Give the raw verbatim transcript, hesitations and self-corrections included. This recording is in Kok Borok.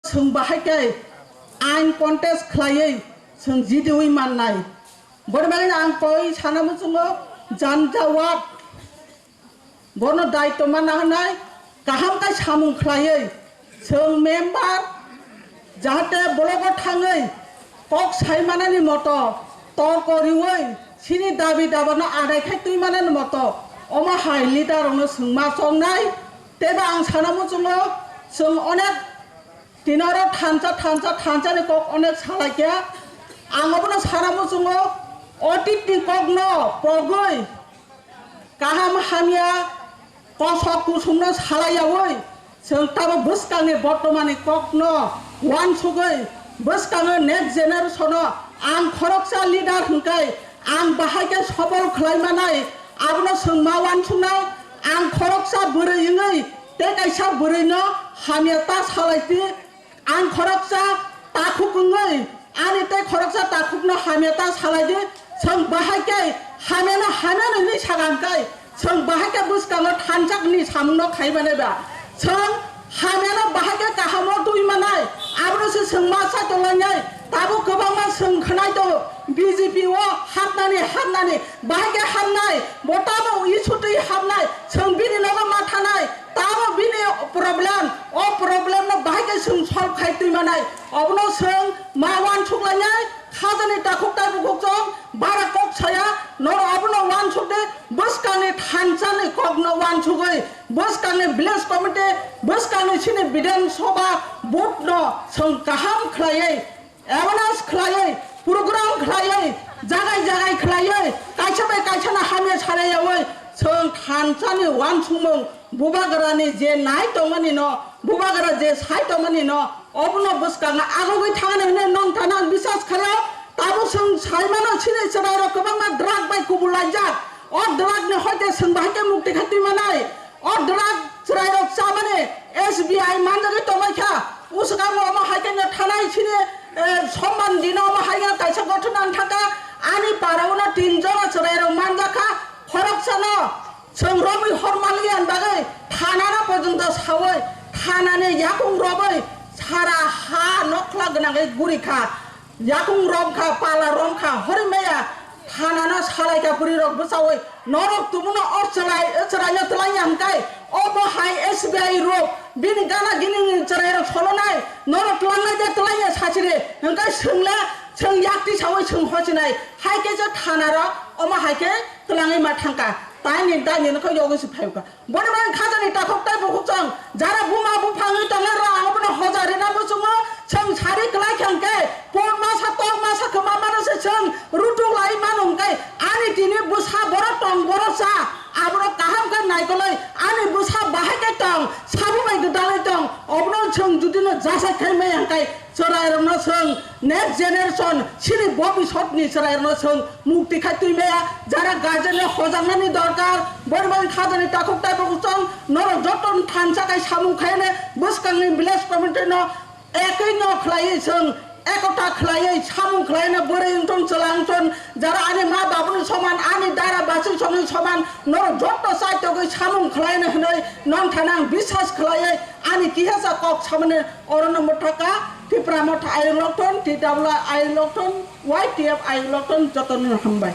Chwng bahai khe ain contest khlaiwi chwng jidiwi mannai. Boni bagwino ang koi sana muchungo janja ward bono daitw mana hwnai kaham khe samung khlaiwi chwng member jahate blogo thangwi kok sai manani moto torko riwi chini dabi dabano adai khai twi manani moto omo hai leader rokno chwng ma chongnai. Teibo ang sana muchungo chwng onek Tini oro thansa, thansa, thansa ni kok onek salai khe. Ang obono sana muchungo, otitni kokno pogwi kaham hamya kosok kusumno salai yaui chwng tamo bwskangni bortomani kokno uansugwi bwskango next generation-o ang khoroksa leader hwnkhe ang bahai khe sobol khlai manai, abono chwng ma uansuknai. Ang khoroksa bwrwi wngwi tei kaisa bwrwino hamya ta salai di, ang khoroksa takhuk wngwi ani tei khoroksa takhukno hamya ta salai di. Chwng bahai khe hamyano hamyano hinwi saga hwnkhe chwng bahai khe bwskango thansa ni samungno khai manai ba. Chwng hamyano bahai khe kahamo twi manai, abono se chwng ma sa tonglainai. Tabuk kwbangma chwng khwnai tongo, B J P o hapnani, hapnani, bahai khe hapnai, bo tamo issue twi hapnai, chwng bini nogo ma thanai, tamo bini problem, o problem no bahai khe chwng solve khai twi manai. Obono chwng ma uansuk lainai, khajani takhuk tai bukhuk chwng bara kok saya, noro obono uansuk de, bwskangni thansa ni kokno uansugwi, bwskangni village committee, bwskangni chini Bidhan Sabha vote no chwng kaham khlaiwi, awareness khlaiwi, program khlaiwi, jagai jagai khlaiwi, kaisa bai kaisa no hamya salai yaui, chwng thansa ni uansukmung bubagra ni je nai tongmani no, bubagra je sai tongmani no, obono bwskango agogwi thangani hwnwi nong thana ang bisas khaio. Tabuk chwng sai mano, chini chwrairok kwbangma drug bai kubul laijak. O drug ni hoite chwng bahai khe mukti kha twi manai. O drug chwrairok chamani S B I manjagwi tongbai kha. Uswkango omo hai khe no thanai chini, eh, Somban dino omo hai khe kaisa gothon ang thaka. Ani para uno tin jona chwrairok manjakha. Khoroksano chwng romwi hor manliya bagwi thanano porjonto saui thanani yakung robwi sara ha nokhla gwnangwi guri kha. Yakung rom kha, pala rom kha, hori maya thanano salai kha bwrwi rok bwchaui. Norok tumuno o chwrai, o chwraino twlangya hwnkhe obo hai S B I rok bini gana gini chwrairok solonai. Norok twlangnai de twlangya sachire hwnkhe chwngla chwng yakti saui chwng hochinai. Hai khe je thanaro omo hai khe twlangwi ma thangkha. Taini daini no khe yogwi se phaikha. Boni bai khajani takhuk tai bukhuk chwng jara buma buphangwi tongnai rang abono hoja rina muchungo chwng sari kwlai kha hwnkhe pon masa tok masa kwma mano se chwng rutuk lai mano hwnkhe ani tini bwsa borok tong borok cha abono kaham khe naikoloi ani bwsa bahai khe tong sabo bai gwdalai tong obono chwng judino jasa khai maya hwnkhe chwrairokno chwng next generation chini bobisotni chwrairokno chwng mukti khai twi maya, jara guardian ni hojaknani dorkar, boni bagwi khajani takhuk tai bukhuk chwng norok joto thansa khai samung khaine bwskangni village committee no ekoi no khlaiwi chwng ekota khlaiwi samung khlaina bwrwi wngthon chwla wngthon jara ani ma babuni soman ani dara bachwi somni soman norok joto chaitogwi samung khlaina hwnwi nong thana ang bisas khlaiwi ani kihesa kok samani Orono mwthaka Tipra Motha Ayuk Lokthon, T W I Ayuk Lokthon, Y T F Ayuk Lokthon, jotono hambai.